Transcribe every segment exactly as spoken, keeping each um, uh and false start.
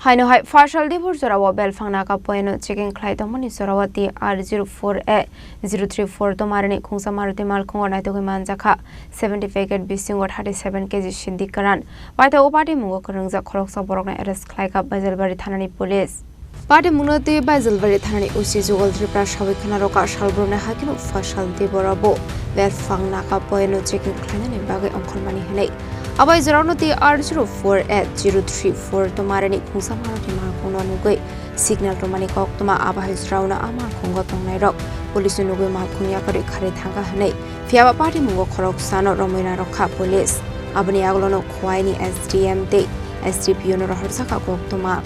Haino hai Fasal Dibor jorao belphang naka poino checking khlai tongmani jorao T R zero four A zero three four tomarini khungsa Maruti malkhungo naitugwi manjakha seventy packet bisingo thirty seven K G sidi kwran. Paithago patimungo kwrwngjak khoroksa borokno arrest khlaikha Baijalbari thanani police. Patimungno twi Baijalbari thanani O C Jugal Tripura sawi khna rwkha salbrumni hakhe Fasal Dibor bo belphang naka poino checking khlainani bagwi ongkhormani hwnwi. Abai jorano T R zero four A zero three four tomarini khungsa Maruti malkhungno nugwi signal rwmani koktwma, abahai joraono a malkhungo tongnairok police nugwi malkhung yakarwi kharwi thangkha hwnwi. Phiyaba patimungo khoroksano romwi narwkha police. Aboni agolono Khwaini S D M tei S D P O no rohorjakha koktwma.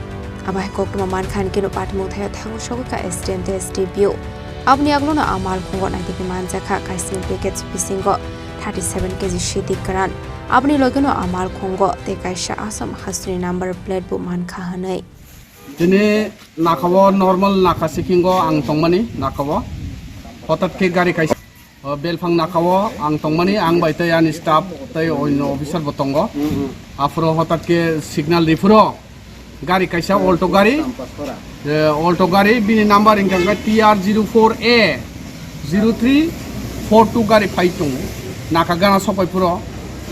Abahai koktwma mankha hinkhe no patimung thaio thango sogwikha S D M tei S D P O. Aboni agolono a malkhungo naitugwi manjakha kaisni package bisingo thirty seven K G sidi kwran. Aboni logeno a malkhungo tei kaisa Assam hasteni number plate bo mankha hwnwi. Tini nakao normal naka sikingo ang tongmani nakao. Hotat khe gari kaisa, o, belphang nakao ang tongmani, ang bai tei ani staff tei onyo officer bo tongo. Aphuru hotat khe signal riphuru gari kaisa Alto gari, e, Alto gari bini number hingkha khe T R zero four A zero three four two gari phai tongo. Naka gana sopai phuru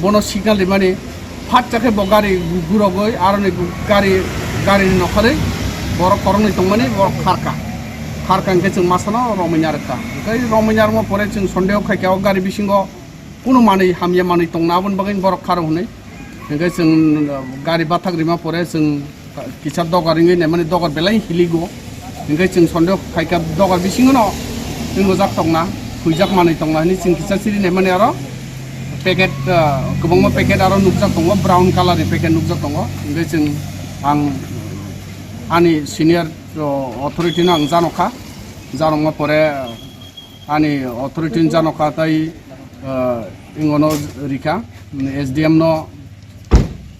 bono signal rimani phatsa khe bo gari gu-, gurogwi aroni gu-, gari, garini nokharwi borok koroknwi tongmani borok kharkha. Kharkha hwnkhe chwng masano romwi narwkha. Hwnkhe romwi narwkma pore chwng sondeho khaikha o gari bisingo kunu manwi hamya manwi tongna aboni bagwi borok kharo hwnwi. Hwnkhe chwng gari bathak rima pore chwng kisa dogar wngwi naimani dogar belai hiligo. Hwnkhe chwng sondeho khaikha dogar bisingono chwng ojak tongna, huijak manwi tongna hwnwi chwng kisa siri naimani aro packet, ah, kwbangma packet aro nukjak tongo, brown colour ni packet nukjak tongo. Hwnkhe chwng ang ani senior, oh, authority no ang janokha, janokma pore, Ani authority ni janokha tei, ah, ingono rikha, S D M no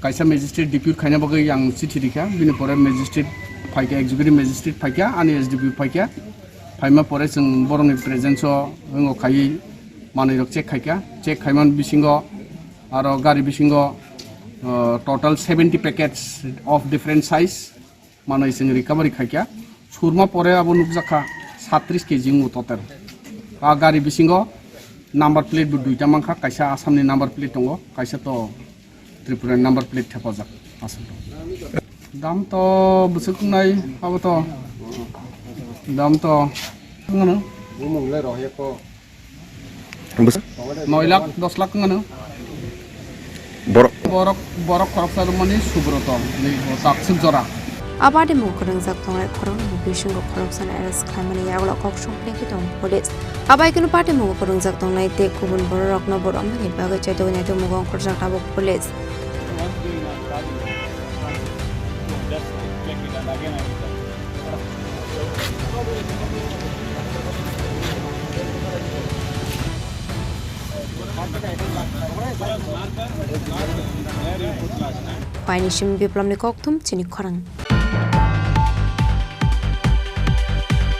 kaisa magistrate depute khaina bagwi ang chithi rikha, bini pore magistrate phaikha, executive magistrate phaikha, ani S D P O phaikha, phaima pore chwng borokni presence o ingo khaiwi manwi rok check khaikha, check khaimani bisingo aro gari bisingo, ah, total seventy packets of different size. Manwi chwng recovery khaikha. Surma pore abo nukjakha satris K G wngo total. A gari bisingo number plate bo duita mankha, kaisa Assam ni number plate tongo, kaisa to Tripura ni number plate thepajak aswk. Dam to bwswk wngnai abo to. Dam to wngo. Bwsa? Noi lakh, dos lakh wngano. Borok? Borok, borok khoroksa rwmani Subroto, ni bo takswk jora. A patimungo kwrwngjak tongnai khoroknwi bisingo khoroksano arrest khlaimani yagulo kok songphilwi tong police. Abai kheno patimungo kwrwngjak tongnai tei kubun bororokno borok wngmani bagwi chaitugwi naitugmung ongkhorjak tabuk police. Paini simi Biplomni kokthum chini khorang.